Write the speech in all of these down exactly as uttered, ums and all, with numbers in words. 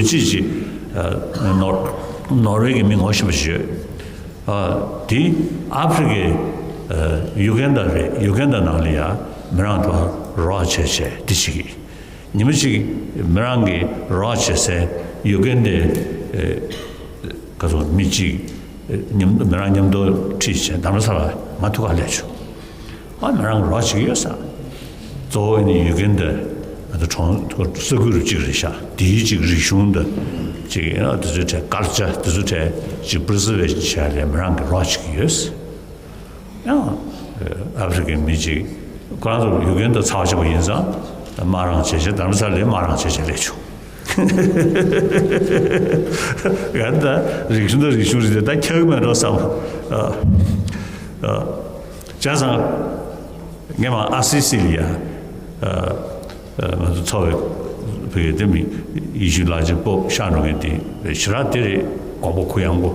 ཅིག་ཅིག་ནོར་ནོར་ཝེ་གི་མི་ངོ་ཤེས་པ་ཞིག་ཡོད། དེ་ཨ་ཕི་རི་ཀའི་ཡུ་གན་ཌ་རེད། ཡུ་གན་ཌ་ནང་ལ་ཡ་མི་རང་དུ་རོགས་བྱས་བྱས་དེ་ཞིག་གིས། ཉི་མ་གཅིག་མི་རང་གིས་རོགས་བྱེད་སའི་ཡུ་གན་ཌའི་ཨེ་ག་ཚོད་མི་གཅིག་ཨེ་མཉམ་མི་རང་མཉམ་དུ་ཁྲིད་བྱས་རྡ་རམ་ས་ལ་ང་ཐུག་ག་སླེབས་བྱུང་། ཨ་མི་རང་གིས་རོགས་བྱེད་ཀྱི་ཡོད་ས། གཙོ་བོ་ནི་ཡུ་གན་ཌའི་ང་ཚོ་གྲོང་ས་ཁུལ་རུ་གཅིག་རེད་ཤག་དེའི་གཅིག་རིག་གཞུང་དང་གཅིག་ཨ་དེ་ཚོའི་གྲས་སྐར་ཆ་དེ་ཚོའི་གྲས་གཅིག་པི་རི་ཛར་ཝེ་ཤན་བྱས་ལས་མི་རང་གིས་རོགས་བྱེད་ཀྱི་ཡོད། ཡང་ཨ་ཕི་རི་ཀའི་མི་གཅིག་ཁོ་རང་ཚོ་ཡུ་གན་ཌ་ཚ་བ་ཆེན་པོ་ཡིན་ཙང་དམག་རང་བྱས་བྱས་རྡ་རམ་ས་ལའི་དམག་རང་བྱས་བྱས་སླེབས་བྱུང་། ཡང་ད་རིག་གཞུང་དང་རིག་གཞུང་རེད་དེ་ད་ཁྱག་མེད་འགྲོ་བསམ། ཨ་ཨ་བྱས་ཙང་ངས་མ་ཨ་སི་སི་ལ་ཡ་ཨ་ང་ཚོ་ཚོ་བའི་བུ་ཡོད་དེ་མི་ཡེ་ཤུ་ལགས་ཀྱི་སྤོབས་ཤར་འགྲོ་མཁན་དེ་ཞེ་དྲག་དེ་རེད། དགོངས་པ་གུ་ཡངས་པོ་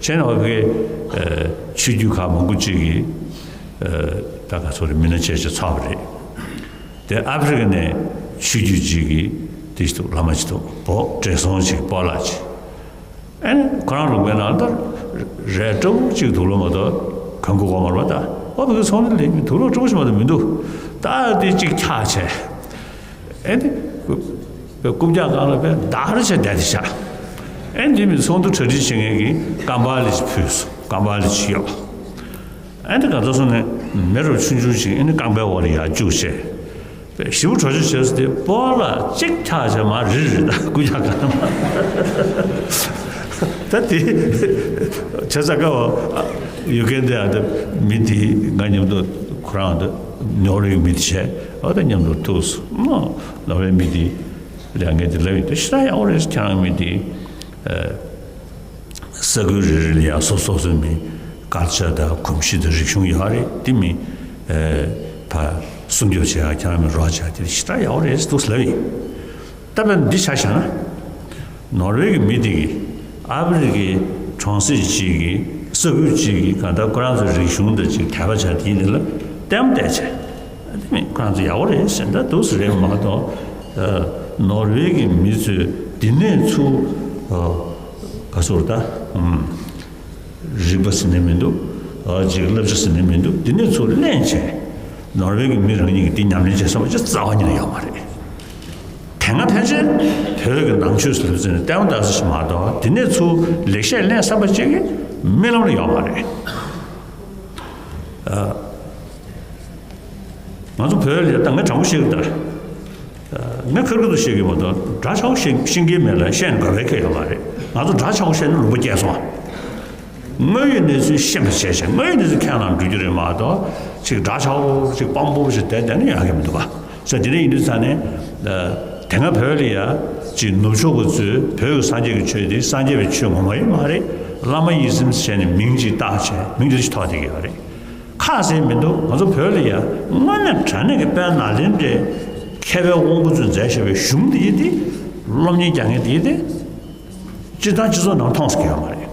བྱས་ནས་བ་གའི་ཆོས་བརྒྱུད་ཁག་མང་པོ་གཅིག་གིས་ད་ག་ཚོད་རེད་མི་སྣ་ཆེ་ཆེ་ཚོགས་པ་རེད། དེ་ཨ་ཕི་རི་ཀ་ནས་ཆོས་བརྒྱུད་གཅིག་གིས་དེ་ཞིག་འདུག་བླ་མ་ཅིག་འདུག་བོད་བགྲེས་སོང་ཅིག་སྤོ་ལགས་ཅིག་ཨེ་ནི་ཁོ་རང་ལུང་པའི་ནང་ལ་རས་སྤྲ་བོ་གཅིག་དུག་ལོག་མ་གཏོགས་གང་གི་གོ་མ་རེད་པ། ད་ཨོ་བོད་ཀྱི་ཚོང་འདི་ལས་མི་དུག་ལོག་སྤྲ་བོ་ཞིག་མ་གཏོགས་མི་འདུག་ད་དེ་གཅིག་འཁྱག་བྱས་ཨེ་ནི་རྐུབ་བཀྱག་སྒང་ལ་བས་བདག་རེ་བྱས་བསྡད་དེ་བཞག་ཨེ་ནི་དེ་མི་ཚོགས་འདུ་གྲ་སྒྲིག་བྱེད་མཁན་གྱིས་རྐང་པ་ལི་ཅིག་ཕུལ་སོང་། རྐང་པ་ལི་ཅིག་གཡོགས། ཨེ་ནི་ག་ཚོད་སོང་ནས་མེ་རབས་ཆུང་ཆུང་ཅིག་ཨེ་ནི་རྐང་པའི་འོག་ལ་ཡར་བཅུག་བྱས། ཞེ་པོ་གྲོས་ཆོད་བྱས་སོང་། དེ་སྤོ་ལགས་གཅིག་འཁྱག་བྱས་མར་རིལ་རིལ་ད་རྐུབ་བཀྱག་སྒང་ལ། ད་དེ་བྱས་ཙང་ཀ་བ་ཡུ་གན་ཌའི་ཨ་ད་མི་དེ་ང་མཉམ་དུ་ཁོ་རང་ད་ནོར་ཝེ་མི་དེ་བྱས་ཨ་ད་མཉམ་དུ་ཐུག་སོང་། ནོར་ཝེ་མི་དེ་ལས་ངས་དེ་ལབ་ཡིན། དེ་ཞེ་དྲག་ཡག་པོ་རེད། ཁྱེད་རང་མི་དེ་ཨ། ས་ཁུལ་རེ་རེ་ལ་ཡང་སོ་སོ་སོའི་མི་སྐད་ཆ་དང་གོམས་གཤིས་དང་རིག་གཞུང་ཡོད་རེད། དེ་མི་ཨེ་ཕ་སྲུང་སྐྱོབ་བྱེད་ཡག་ཁྱེད་རང་མི་རོགས་བྱེད་ཡག་དེ་ཞེ་དྲག་ཡག་པོ་རེད་འདུག་ལབ་ཡིན། ད་དཔེར་ན་འདི་ཆ་བཞག་ན་ནོར་ཝེ་གི་མི་དེ་གིས་ཨ་ཕི་རི་ཀའི་གྲོང་གསེབ་ཅིག་གི་ས་ཁུལ་ཅིག་གི་གང་ལྟར་ཁོ་རང་ཚོའི་རིག་གཞུང་དང་ཅིག་དད་པ་བྱ་དེ་ཡིན་ལ་ལྟད་མོ་བལྟས་བྱས། དེ་མིན་ཁོ་རང་ཚོ་ཡག་པོ་རེད་ཟེར་ད་འདུག་སེ་རེད་མ་གཏོགས། ནོར་ཝེ་གི་མི་ཚོས་འདི་ནས་ཚུར་ག་ཚོད་ད་རིག་པ་ཟེར་ནས་མི་འདུག་ཅིག་བསླབ་བྱ་ཟེར་ནས་མི་འདུག་འདི་ནས་ཚུར་ལེན་བྱས། ནོར་ཝེ་གི་མི་རང་ཉིད་ཀྱིས་འདི་ཉམས་ལེན་བྱེད་བསམ་པ་ཅིག་རྩ་བ་ཉིད་ནས་ཡོད་མ་རེད། དེ་སྔ་ཕན་ཆད་བོད་ཀྱི་ནང་ཆོས་ཟེར་ལབ་ཟེར་ནས་ལྟད་མོ་ལྟ་ས་ཞིག་མ་གཏོགས་འདི་ནས་ཚུར་ལེགས་བཤད་ལེན་བསམ་པ་ཅིག་གི་རྨི་ལམ་ལ་ཡོད་མ་རེད། ང་ཚོ་བོད་ལ་ད་ངས་དྲང་པོ་བཤད་གི་ད། ངས་ཁེར་ཁེར་དུ་བཤད་གི་མ་གཏོགས་འདྲ་ཆགས་པོ་བཤད་ཤེས་ཀྱི་མེད་ལ་བཤད་ནས་དགའ་བའི་ཁེ་ཡོད་མ་རེད། ང་ཚོ་འདྲ་ཆགས་པོ་བཤད་ན་ལུང་པ་བསྐྱལ་སོང་། དངོས་ཡོད་གནས་ཚུལ་ཤེས་པ་བྱས་བྱས་དངོས་ཡོད་གནས་ཚུལ་ཁས་བླངས་འགྲོ་རྒྱུ་རེད་མ་གཏོགས་ཅིག་འདྲ་ཆགས་པོ་ཅིག་དཔང་པོ་ཞིག་བསྡད་བསྡད་ན་ཡག་གི་མི་འདུག་ག་ས་དེ་འདྲ་ཡིན་དུས་ཙང་ནས། དེ་སྔ་བོད་ལ་ཡ་ཅིག་ནུབ་ཕྱོགས་པ་ཚོས་བོད་ཀྱི་སངས་རྒྱས་ཀྱི་ཆོས་དེ་སངས་རྒྱས་པའི་ཆོས་ངོ་མ་ཡིན་མ་རེད། བླ་མ་ཡིད་བཞིན་བྱས་ནས་མིང་ཅིག་བཏགས་བྱས་མིང་དེ་ཞིག་ཐོགས་བསྡད་ཀྱི་ཡོད་རེད། ཁ་ཟེར་མི་འདུག་ང་ཚོ་བོད་ལ་ཡ་དངོས་གནས་དྲང་གནས་ཀྱི་དཔལ་ནཱ་ལེནྡྲའི་མཁས་པའི་དབང་པོ་ཚོས་མཛད་བཞག་པའི་གཞུང་འདི་ཡིན་ཏེ། སློབ་གཉེར་རྒྱག་མཁན་འདི་ཡིན་ཏེ། སྤྱིར་བཏང་སྤྱི་ཚོགས་ནང་མཐོང་ས་ཀྱི་ཡོད་མ་རེད།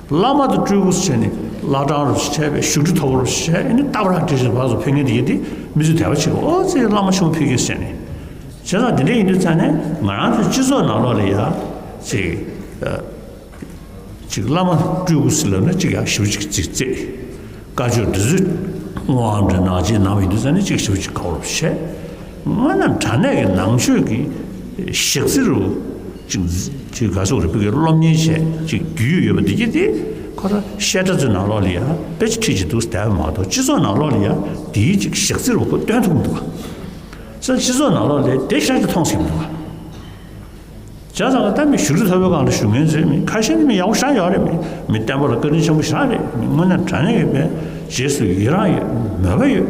བླ་མ་དང་སྤྲུལ་སྐུ་ཟེར་ནས་བླ་བྲང་རུ་བྱས་པའི་བཞུགས་ཁྲི་མཐོ་པོ་རུ་བྱས་ཨེ་ནི་རྟ་བ་རང་སྤྲད་བཞིན་བར་དུ་ཕེབས་མཁན་འདི་ཡིན་ཏེ་མི་ཚོས་དད་པ་བྱེད་ཀྱི་ཨོ་ཙི་བླ་མ་ཆེན་པོ་ཕེབས་ཀྱི་ཟེར་ནས། བྱས་ཙང་འདི་འདྲ་ཡིན་དུས་ཙང་ནས་ང་རང་ཚོའི་སྤྱི་ཚོགས་ནང་ལོགས་ལ་ཡ་ཅིག་ཅིག་བླ་མ་སྤྲུལ་སྐུ་ཟེར་ལབ་ན་ཅིག་ཡང་ཞེ་པོ་ཅིག་ཙིག་ཙིག་བཀའ་ཆོས་འདི་ཚོས་དབང་འདྲ་ནང་ཆེན་ནང་བའི་འདུག་ཟེར་ནས་ཅིག་ཞེ་པོ་ཅིག་ག་བར་བཤད། དངོས་གནས་དྲང་གནས་ཀྱི་ནང་ཆོས་ཀྱི་ཞག་རྩི་རུ་ཅིག་ཅིག་ག་སོགས་རེ་ཕུལ་གྱི་སློབ་གཉེར་བྱས་ཅིག་རྒྱུས་ཡོད་པ་འདི་གྱིས་དེ་ཁོ་ར་བཤད་གྲྭ་ཚོའི་ནང་ལོགས་ལ་ཡང་དཔེ་ཆ་ཁྲིད་ཅིག་འདུག་བསྡད་པ་མ་གཏོགས་སྤྱི་ཚོགས་ནང་ལོགས་ལ་ཡང་དེའི་ཅིག་ཞག་རྩི་རུ་ཁོ་སྟོན་ཐུབ་མི་འདུག་ག་ས་སྤྱི་ཚོགས་ནང་ལོགས་ལ་དེ་ཤ་ཅིག་མཐོང་སྲིད་མི་འདུག་ག་བྱས་ཙང་ད་མི་བཞུགས་ཁྲི་མཐོ་པོའི་སྒང་ལ་བཞུགས་མཁན་ཚོས་མི་ཁ་ཤས་ནི་མི་ཡག་པོ་ཞེ་དྲག་ཡོད་རེད། མི་མི་བསྟན་པ་ལ་བཀའ་དྲིན་ཆེན་པོ་ཞེ་དྲག་རེད། མི་དངོས་གནས་དྲང་གནས་ཀྱི་དཔེ་རྗེས་སུ་ཡི་རང་ཡོད་མོས་པ་ཡོད།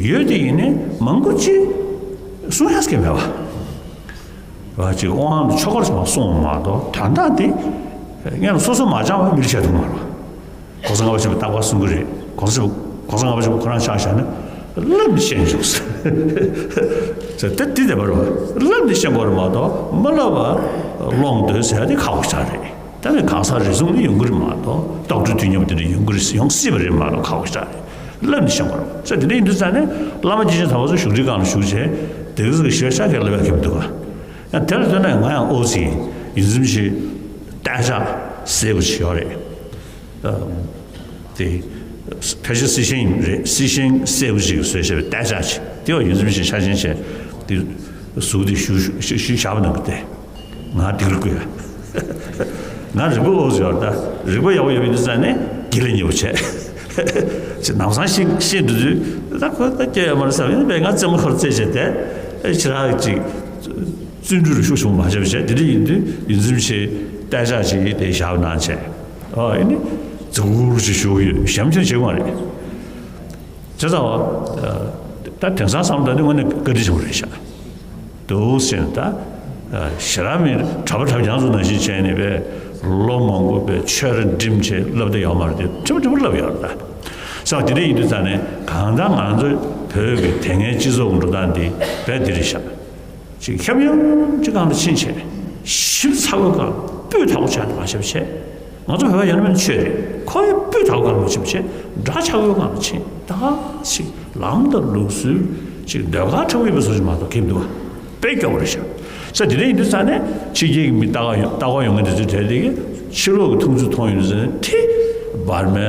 ཡོད་དེ་ཡིན་ནའི་མང་པོ་ཅིག་གསུང་ཡག་གི་མེད་པ། བ་ཅིག་དབང་དང་ཆོས་སྐོར་ཞིག་མ་གསུངས་པ་མ་གཏོགས་དོན་དག་དེ་སྔོན་ལ་སོ་སོ་མ་སྦྱངས་པ་མི་ལ་བཤད་ཐུབ་མ་རེད། གོང་ས་ལྔ་པ་ཆེན་པོས་རྟག་པར་གསུང་གི་རེད། གོང་ས་གོང་ས་ལྔ་པ་ཆེན་པོ་ཁོ་རང་ཆ་བཞག་ན་ལབ་ནས་ཤེས་བྱུང་ཟེར། ད་འདི་བདེན་པ་རེད་པ། ལབ་ནས་ཤེས་དགོས་རེད་མ་གཏོགས་མ་ལབ་པ་ཀློང་སྡོད་ཟེར་ཡ་དེ་ཁག་པོ་ཞེ་དྲག་རེད། ད་ནི་གང་ཟག་རེ་ཟུང་ནས་ཡོང་གི་རེད་མ་གཏོགས་རྟོག་སྒྲུབ་དུས་མཉམ་པོ་དེ་འདྲ་ཡོང་གི་རེད་ཟེར་ཡོང་སྲིད་པ་རེད་མ་གཏོགས་ཁག་པོ་ཞེ་དྲག་རེད། ལབ་ནས་ཤེས་དགོས་རེད་པ། ས་དེ་འདྲ་ཡིན་དུས་ཙང་ནས་བླ་མ་དགེ་ཆེན་དམ་པ་ཚོ་བཞུགས་ཁྲིའི་སྒང་ལ་བཞུགས་བྱས་དེ་ག་ཚོད་ཀྱི་ཞེ་དྲག་ལབ་ཡག་གི་མི་འདུག་ག་ཡང་དེ་ལ་ལྟོས་ན་ང་ཡང་ཨོ་ཙི་ཡིན་ཙམ་ཞིག་གཏད་ཆགས་གསལ་པོ་ཞིག་ཡོད་རེད། ཨ། དེ་ཕལ་ཆེར་སི་ཤེན་རེད། སི་ཤེན་གསལ་པོ་ཞིག་བཟོས་བྱས་པའི་གཏད་ཆགས་ཅིག་དེ་བ་ཡིན་ཙམ་ཞིག་ཆ་ཆེན་བྱས་དེ་གཟུགས་དེ་ཞུ་ཞུ་ཞུ་བཞག་པ་ནང་གི་དེ། ང་སྡིག་རུ་བསྐུལ་ཡ། ང་རིག་པ་ཨོ་ཙི་ཡོད་ད། རིག་པ་ཡག་པོ་ཡོད་པ་ཡིན་དུས་ཙང་ནས་དགེ་ལས་མཉེས་པོ་བྱས། ཅིག་ནམ་སང་ཤེས་ཤེས་འགྲོ་དུས་ད་ཁོ་ད་སྐྱེ་ཡོད་མ་རེད་བསམ་ཡིན་པས་ང་རྩེད་མོ་ཁོར་རྩེད་བྱས་ཏེ་ཨེ་ཕྱི་རག་ཅིག་བརྩོན་འགྲུས་རུ་ཤུགས་ཆུང་མ་བྱས་པ་བྱས་དེ་འདྲ་ཡིན་དུས་ཡིན་ཙམ་ཞིག་གཏད་ཆགས་ཅིག་དེ་བཞག་གནང་བྱས། ཨོ་ཨེ་ནི་རྫིག་རུ་ཞིག་ཞུ་གི་ཡོད། ཞེམ་ཆེན་བྱེད་དགོས་མ་རེད། བྱས་ཙང་བ། ད་དེང་སང་བསམ་ད་ནི་དངོས་གནས་བཀའ་དྲིན་ཆེན་པོ་རེད་ཤག་འདུག་ཟེར་ནས་ད། ཞེ་དྲག་མི་གྲྭ་པ་གྲྭ་རྐྱང་ཚོ་ནང་བཞིན་བྱས་ནས་པས་ལོ་མང་པོ་པས་ཆོས་ར་འགྲིམ་བྱས་བསླབ་བསྡད་ཡོད་མ་རེད་དེ་ཁྲིམས་ཁྲིམས་བསླབ་ཡོད་རེད་ད། ས་བ་དེ་འདྲ་ཡིན་དུས་ཙང་ནས་གང་ལྟར་ང་ཚོ་བོད་ཀྱི་དེ་སྔའི་སྤྱི་ཚོགས་འགྲོ་སྟངས་འདི་བས་འདི་རེད་ཤག་ཅིག་ཁྱབ་ཡོང་ཅིག་གང་ལ་ཕྱིན་བྱས་ཞིབ་ཚགས་པོའི་སྒང་སྤུས་དག་པོ་ཆགས་ནས་མ་ཤེས་པ་བྱས། ང་ཚོ་བོད་པ་ཡིན་ན་མིན་ཆོས་རེད། ཁོ་ཡི་སྤུས་དག་པོའི་སྒང་ལ་ཕྱིན་བྱས་འདྲ་ཆགས་པོའི་སྒང་ལ་ཕྱིན་ད་ཞིག་ལམ་དང་ལུགས་སྲོལ་ཅིག་ཟློས་གར་འཁྲབ་ཡོད་པའི་བཟོ་ཞིག་མ་གཏོགས་ཁེབས་འདུག་བ། དཔེ་སྐྱོ་བོ་རེད་ཤག་ས་དེ་འདྲ་ཡིན་དུས་ཙང་ནས་ཕྱི་རྒྱལ་གྱི་མི་ལྟ་ག་ཡོང་ལྟ་ག་ཡོང་མཁན་དེ་ཚོའི་གྲས་དེ་གིས་ཕྱི་ལོགས་ཀྱི་མཐོང་ཚུལ་མཐོང་ཡོང་དུས་ཙང་ནས་དེ་འབར་མའི་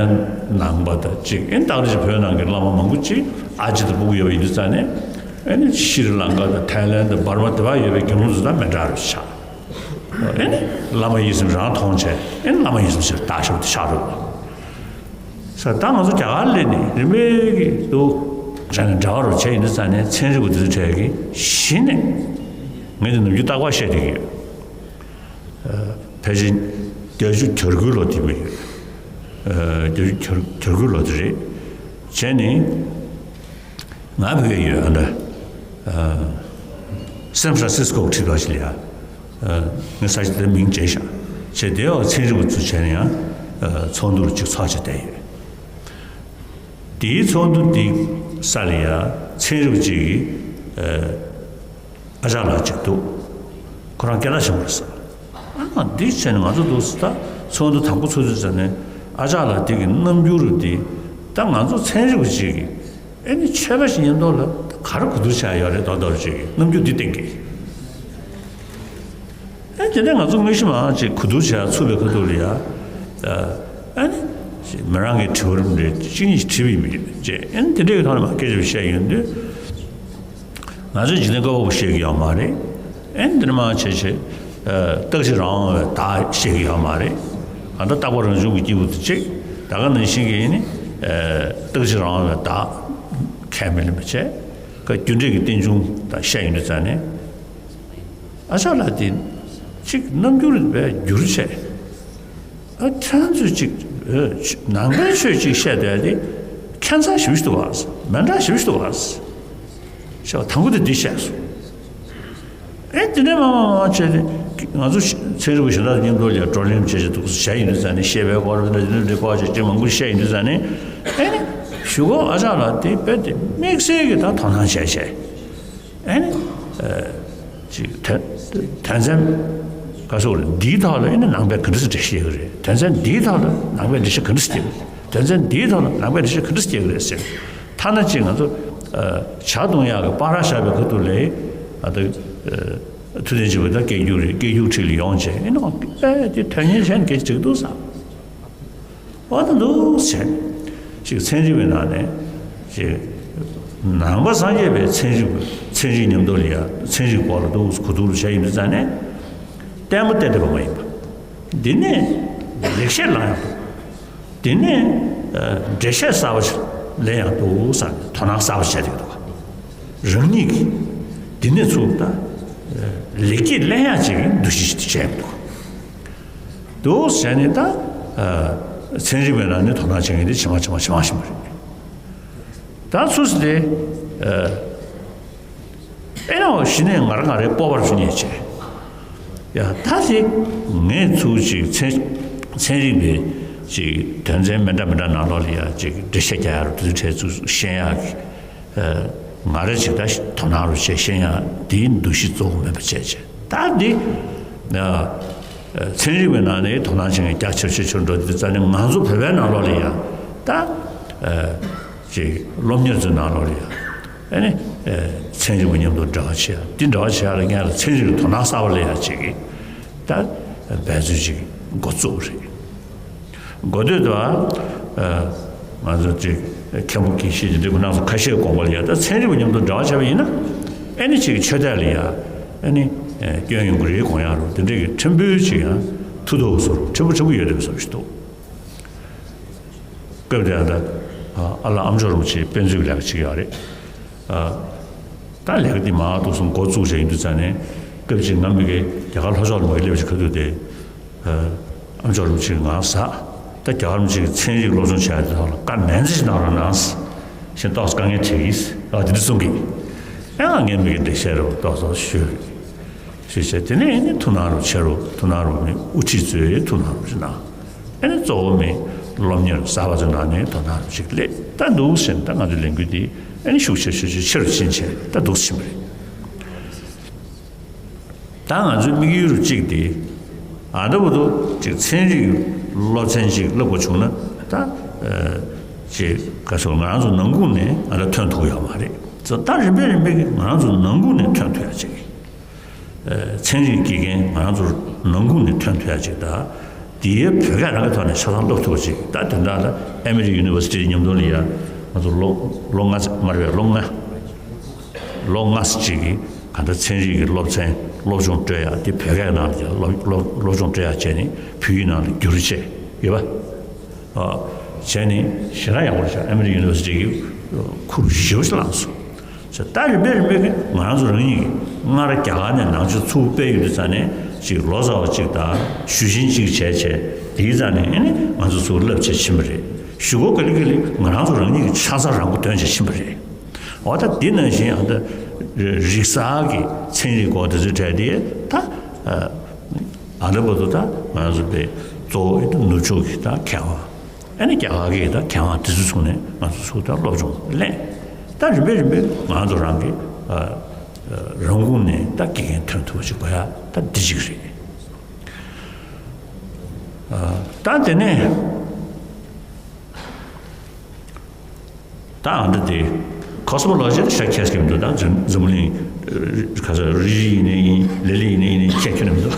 ནང་པ་དང་ཅིག་ཨེ་ནི་ཏག་ཏག་ཅིག་བོད་ནང་གི་བླ་མ་མང་པོ་ཅིག་ཨ་ཅེ་དང་སྤུ་གུ་ཡོད་པ་ཡིན་དུས་ཙང་ནས། ཨ་ནི་ཤྲི་ལང་ཀ་དང་ཐའི་ལན་དང་འབར་མ་དེ་བ་ཡོད་པའི་དགེ་སློང་ཚོ་དང་མི་འདྲ་རུ་ཆགས། ཨ་ནི་བླ་མ་ཡིད་བཞིན་རང་མཐོང་བྱས་ཨ་ནི་བླ་མ་ཡིད་བཞིན་ཞིག་བདག་ཞབས་ཏུ་ཆགས་རུ། ས་ད་ང་ཚོ་རྒྱ་གར་སླེབས་ནས་རིམ་པས་ཀྱི་འདུག་བྱས་ནས་འདྲ་བ་རུ་བྱས་ཡིན་དུས་ཙང་ནས་ཚན་རིག་པ་དེ་ཚོ་གྲས་ཀྱིས་གཞི་ནས་ངས་དེ་ནམ་རྒྱུན་རྟག་པར་བཤད་བསྡད་ཀྱི་ཡོད། ཕལ་ཆེར་བརྒྱད་ཅུ་གྱ་དགུའི་ལོ་དེ་མ་ཡོད། བརྒྱད་ཅུ་གྱ་དགུའི་ལོ་དེ་རེད། བྱས་ནས། ང་བོད་ཡོད་ཨ་འདྲ། སན་ཧྥ་རན་སིས་ཀོ་ཁྲིད་པ་ཞིག་ལ་ཡ། ངས་ས་ཆ་དེ་མིང་བརྗེས་ཤག་བྱས་དེ་ཡང་ཚན་རིག་པ་ཚོ་བྱས་ནས་ཡང་ཚོགས་འདུ་ཅིག་ཚོགས་བྱས་བསྡད་ཡོད། དེའི་ཚོགས་འདུ་དེ་ས་ལ་ཡ་ཚན་རིག་པ་ཅིག་གིས། ཨ་ཅག་ལགས་ཅིག་འདུག་ཁོ་རང་སྐད་གྲགས་ཆེན་པོ་རེད་ཟེར། ཨ་ནི་འདི་བྱས་ནས་ང་ཚོ་འདུག་ཟེར་ད་ཚོགས་འདུ་དང་པོ་ཚོགས་དུས་ཙམ་ནས་ཨ་ཅག་ལགས་འདི་གི་རྣམ་འགྱུར་འདི་ད་ང་ཚོ་ཚན་རིག་པ་ཅིག་གིས་ཨེ་ནི་ཆོས་པ་ཞིག་ཡིན་མདོག་ལ་ད་ག་རེ་གོ་བསྡུར་བྱས་ཡོད་རེད་མདོག་མདོག་ཅིག་གི་རྣམ་འགྱུར་འདི་བསྟན་གི། ཨེ་དེ་ནས་ང་ཚོ་དངོས་གཞི་མ་ཅིག་གོ་བསྡུར་བྱས་ཚུགས་པའི་ཁ་ཐུག་ལ་ཡ། ཨ་ནི་མི་རང་གི་དྲི་བ་རེ་གཅིག་གཉིས་ཤིག་དྲིས་པ་ཡིན་པ་ཡིན་ཅེས་ཨེ་ནི་དེ་འདྲའི་ཐོག་ནས་མ་སྐད་ཆ་བཤད་ཡོང་དུས། ང་ཚོས་འཇིག་རྟེན་བཀོད་པ་པོ་བཤད་ཀྱི་ཡོད་མ་རེད། ཨེ་འདིར་མ་བྱས་བྱས། རྟག་གཅིག་རང་དབང་བའི་བདག་བཤད་ཀྱི་ཡོད་མ་རེད། ང་ཚོ་རྟག་པ་རང་བྱུང་གི་སྐྱེས་བུ་དེ་གཅིག་ད་ག་ནང་བཞིན་གྱི་ནི། རྟག་གཅིག་རང་དབང་བའི་བདག་ཁས་མི་ལེན་པ་བྱས། རྒྱུ་འབྲས་ཀྱི་རྟེན་འབྱུང་དང་བཤད་ཡོང་དུས་ཙང་ནས། ཨ་ཅག་ལགས་དེ་གཅིག་རྣམ་འགྱུར་བས་འགྱུར་བྱས། ཨ་ཁྱེད་ཚོས་ཅིག་ནང་པའི་ཆོས་ཅིག་བཤད་བསྡད་དེ་ཁྱད་མཚར་ཞེ་པོ་ཞིག་འདུག་བ། མི་འདྲ་ཞེ་པོ་ཞིག་འདུག་བ། ཞེས་པ་དང་པོ་དེ་འདི་བཤད་སོང་། ཨེ་དེ་ནས་མ་མ་མ་བྱས་ཏེ་ང་ཚོ་ཚན་རིག་པ་གཞན་དག་མཉམ་དུ་ལ་བགྲོ་གླེང་བྱེད་བྱེད་འདུག་བྱས་ཡིན་དུས་ཙང་ནས་ཤེས་པའི་སྐོར་དེ་འདྲ་འདི་འདྲའི་སྐོར་ཅིག་ཅིག་མང་པོ་བཤད་ཡིན་དུས་ཙང་ནས་ཨེ་ནི་གཞུག་གུ་ཨ་ཅག་ལགས་དེ་དཔེ་དེ་དམིགས་བསལ་གྱི་ད་དོ་སྣང་བྱས་བྱས། ཨེ་ནི། ཅིག་དོན་དོན་ཚན། ག་སོགས་རེད་འདིའི་ཐོག་ལ་ཨེ་ནི་ནང་པས་ག་འདྲ་སེ་འགྲེལ་བཤད་བྱེད་ཀྱི་རེད། དོན་ཚན་འདིའི་ཐོག་ལ་ནང་པས་འགྲེལ་བཤད་ག་འདྲ་སེ་བྱེད་ཀྱི་རེད། དོན་ཚན་འདིའི་ཐོག་ལ་ནང་པས་འགྲེལ་བཤད་ག་འདྲ་སེ་བྱེད་ཀྱི་རེད་ཟེར། ཐ་ན་ཅིག་ང་ཚོ་ཇ་བཏུང་ཡག་གི་པར་བཞག་པའི་ཁ་ཐུག་ལ་ཨ་ད་ཐུབ་བསྟན་སྦྱིན་པ་ད་སྐད་སྒྱུར་རེད། སྐད་སྒྱུར་ཁྲིད་ལ་ཡོང་བྱས་ཨེ་ནི་ཨེ་དེ་དོན་གཉེར་བྱས་ནས་སྐད་ཆ་འགྲིག་འདུག་བསམ། འོ་ད་འདུག་བྱས། ཅིག་ཚན་རིག་པའི་ནང་ནས་ཅིག་ནང་པ་སངས་རྒྱས་པའི་ཚན་རིག་ཚན་རིག་མཉམ་དུ་ལ་ཡ་ཚན་རིག་སྐོར་ལ་འདུག་གོ་བསྡུར་བྱས་ཡིན་དུས་ཙང་ནས་ལྟད་མོ་བལྟས་བསྡད་པ་མ་ཡིན་པ། འདི་ནས་ལེགས་བཤད་བླང་ཡག་འདུག་འདི་ནས་འགྲེལ་བཤད་གསར་པ་ཞིག་ལེན་ཡག་འདུག་བསམ་ནས་དོ་སྣང་གསར་པ་བྱས་བསྡད་འདུག་རང་ཉིད་ཀྱིས་འདི་ནས་ཚུར་ད་ལེགས་སྐྱེས་ལེན་ཡག་ཅིག་གི་འདུ་ཤེས་ཤིག་བྱས་འདུག་འདུག་བྱས་ནས་ད། ཚན་རིག་པའི་ནང་ནས་དོ་སྣང་བྱེད་མཁན་དེ་ཇེ་མང་ཇེ་མང་ཇེ་མང་ཕྱིན་པ་རེད། ད་སུ་ཟེར་ཏེ། ཨེ་ནའོ་གཞི་ནས་ང་རང་ང་རའི་སྤོབས་པ་རུ་ངེས་བྱས། ཡ་ད་དེ་ངས་ཚུར་ཅིག་ཚན་ཚན་རིག་པའི་ཅིག་དོན་ཚན་མི་འདྲ་མི་འདྲ་ནང་ལོགས་ལ་ཡ་ཅིག་འགྲེལ་བཤད་རྒྱག་ཡ་རུ་དུས་ཚོད་ཚུར་ཤེས་ཡག་གི་ང་རེ་ཅིག་ད་དོ་སྣང་རུ་བྱས་ཤེས་ཡ་འདིའི་འདུ་ཤེས་གཙོ་བོ་མེད་པ་བྱས་བྱས་ད་འདི། ཚན་རིག་པའི་ནང་ནས་དོ་སྣང་བྱེད་མཁན་རྒྱ་ཆེར་ཆེར་ཆེར་འགྲོ་དུས་ཙང་ནས་ང་ཚོ་བོད་པའི་ནང་ལོགས་ལ་ཡང་ད་ཅིག་སློབ་གཉེར་ཚོའི་ནང་ལོགས་ལ་ཡང་ཨ་ནི་ ཚན་རིག་པ་མཉམ་དུ་འབྲེལ་བ་བྱེད་ཡ། འདི་འབྲེལ་བ་བྱེད་ཡ་ལ་སྔོན་ལ་ཚན་རིག་གི་དོ་སྣང་གསར་པ་སླེབས་ཡ་ཅིག་གི་ད་འབད་རྩོལ་ཅིག་འགོ་བཙུགས་པ་རེད། འགོ་སྟོད་དུ་ང་ཚོ་ཅིག་མཁན་པོ་དགེ་བཤེས་ཀྱི་འདི་གུ་ནང་སོ་ཁ་ཤས་དགོངས་པ་ལ་ཡ། ད་ཚན་རིག་པ་མཉམ་དུ་འབྲེལ་བ་བྱས་པ་ཡིན་ན་ཨེ་ནི་ཅིག་ཆོས་དད་ལ་ཡ་ཨེ་ནི་སྐྱོན་ཡོང་གི་རེད་དགོངས་ཡ་རུ་དེ་འདྲའི་གི་ཕྲན་བུ་ཅིག་ཡང་ཐུགས་དོགས་བཟོ་རུ་ཕྲན་བུ་ཕྲན་བུ་ཡོད་རེད་བཟོ་ཞིག་འདུག་སྐབས་དེ་ཡང་ད་ཨ་ལ་ཨ་མཆོག་རིན་པོ་ཆེའི་དཔེ་མཛོད་ཀྱི་ལས་ཀ་བྱེད་ཀྱི་ཡོད་རེད། ད་ལས་ཀ་འདི་མ་འདུག་སོང་འགོ་བཙུགས་བྱས་ཡིན་དུས་ཙང་ནས་སྐབས་ཅིག་ང་མི་དགེ་རྒྱ་གར་ལྷོ་ཕྱོགས་ལ་མ་སླེབས་ཅིག་ཁ་ཐུག་དེ་ཨ་མཆོག་རིན་པོ་ཆེ་ང་ཟ་ད་རྒྱ་གར་མི་ཅིག་ཚན་རིག་སློབ་སྦྱོང་བྱས་ཡ་དེ་དག་ལ་བཀའ་ནན་ཙམ་ཞིག་གནང་རོགས་གནང་ཞེས་ཏོག་ཙམ་དཀའ་ངལ་འཕྲད་ཀྱིས་ཨ་དེ་འདྲ་གསུང་གི་ཨ་ང་ངའི་མི་དགེ་འགྲེལ་བཤད་རོགས་ཏོག་ཙམ་ཞུས། ཞེས་བྱས་དེ་ནས་ནི་ཐུགས་སྣང་རུ་ཆེ་རུ་ཐུགས་སྣང་རུ་ནི་དབུ་ཁྲིད་ཚོས་ཐུགས་སྣང་རུ་ཞིག་གནང་། ཨ་ནི་གཙོ་བོ་མི་སློབ་གཉེར་གསར་པ་ཚོའི་ནང་ནས་དོ་སྣང་རུ་ཞིག་སླེབས་ད་འདུག་ཟེར་ནས་ད་ང་ཚོའི་ལས་འགུལ་འདི་ཨ་ནི་ཤུགས་ཆེ་ཤུགས་ཆེ་ཆེ་རུ་ཕྱིན་བྱས་ད་འདུག་ཟེར་བ་རེད། ད་ང་ཚོའི་དམིགས་ཡུལ་རུ་གཅིག་དེ་ཨ་ད་བུ་དུ་ཅིག་ཚན་རིག་སློབ་ཚན་ཅིག་བསླབ་དགོས་བྱུང་ན་ད་ཅིག་ག་ཚོད་ང་རང་ཚོ་ནང་ཁུལ་ནས་ཨ་ད་ཐོན་ཐུབ་ཡོད་མ་རེད། ད་རིམ་པས་རིམ་པས་ང་རང་ཚོ་ནང་ཁུལ་ནས་ཐོན་ཐུབ་ཡ་ཅིག་ཚན་རིག་དགེ་རྒན་ང་རང་ཚོ་ནང་ཁུལ་ནས་ཐོན་ཐུབ་ཡ་ཅིག་དང་། དེའི་བོད་སྐད་རང་གི་ཐོག་ནས་ཆ་ཚང་སློབ་ཐུབ་པ་ཅིག་ད་དེ་འདྲ་ལ་ཨ་མི་རི་ཡུ་ནི་ཝར་སི་ཊི་མཉམ་དུ་ལ་ཡ་ང་ཚོ་ལོ་ལོ་ལྔ་ཙམ་མ་རེད་པས་ལོ་ལྔ་ལོ་ལྔ་ཙམ་ཅིག་གི་ག་འདྲ་ཚན་རིག་གི་སློབ་ཚན་སློབ་སྦྱོང་སྤྲོད་ཡ་དེ་བོད་སྐད་ནང་ལ་ཡ་སློབ་སློབ་སློབ་སྦྱོང་སྤྲོད་ཡ་བྱས་ནས་བོད་ཡིག་ནང་ལ་བསྒྱུར་བྱས་ཡོད་པ། བྱས་ནས་ཞེ་དྲག་ཡག་པོ་རེད་ཤག་ཨ་མི་རི་ཡུ་ནི་ཝར་སི་ཊི་གི་ཁུར་ཞེ་པོ་ཞིག་བླངས་སོང་། ད་རིམ་པས་རིམ་པས་ཀྱི་ང་རང་ཚོ་རང་ཉིད་ཀྱིས་སྔར་རྒྱ་གར་ནས་ནང་ཆོས་ཚུར་སྤེལ་ཡོང་དུས་ཙང་ནས་ཅིག་ལོ་ཙཱ་བ་ཅིག་དང་ཞུ་ཆེན་ཅིག་བྱས་བྱས་དེའི་ཙང་ནས་ཨ་ནི་ང་ཚོ་ཚུར་བསླབ་བྱས་ཕྱིན་པ་རེད། གཞུག་གུ་ག་ལེ་ག་ལེ་ང་རང་ཚོ་རང་ཉིད་ཀྱི་ཕྱག་འཚལ་རང་མགོ་ཐོན་བྱས་ཕྱིན་པ་རེད། འོ་ད་འདི་ནང་བཞིན་ཨ་ད་རིག་གསར་གྱི་ཚན་རིག་སྐོར་དེ་ཚོའི་གྲས་དེ་ད་ཨ་ད་བར་དུ་ད་ང་ཚོ་པའི་གཙོ་བོ་ཨེ་ད་ནུབ་ཕྱོགས་ཀྱི་ད་མཁས་དབང་ཨ་ནི་རྒྱ་གར་གྱི་ད་མཁས་དབང་དེ་ཚོ་ཚུགས་ནས་ང་ཚོ་ཚུགས་ད་སློབ་སྦྱོང་ལེན་ད་རིམ་པས་རིམ་པས་ང་ཚོ་རང་གི་རང་ཁུངས་ནས་ད་དགེ་རྒན་ཐོན་ཐུབ་པ་ཞིག་དགོས་ཡ་ད་འདི་གཅིག་རེད། ད་དེ་ནས། ད་ཨ་འདྲ་དེ། ཁོ་སི་མོ་ལོ་ཇི་དེ་ཤ་ཁྱེར་གྱི་མི་འདུག་ད་འཛམ་འཛམ་གླིང་ཁ་ས་རི་རི་ཡིན་ནའི་ཡིན་ལི་ལི་ཡིན་ནའི་ཡིན་ནའི་ཁྱེད་ཁྱོད་ནས་མི་འདུག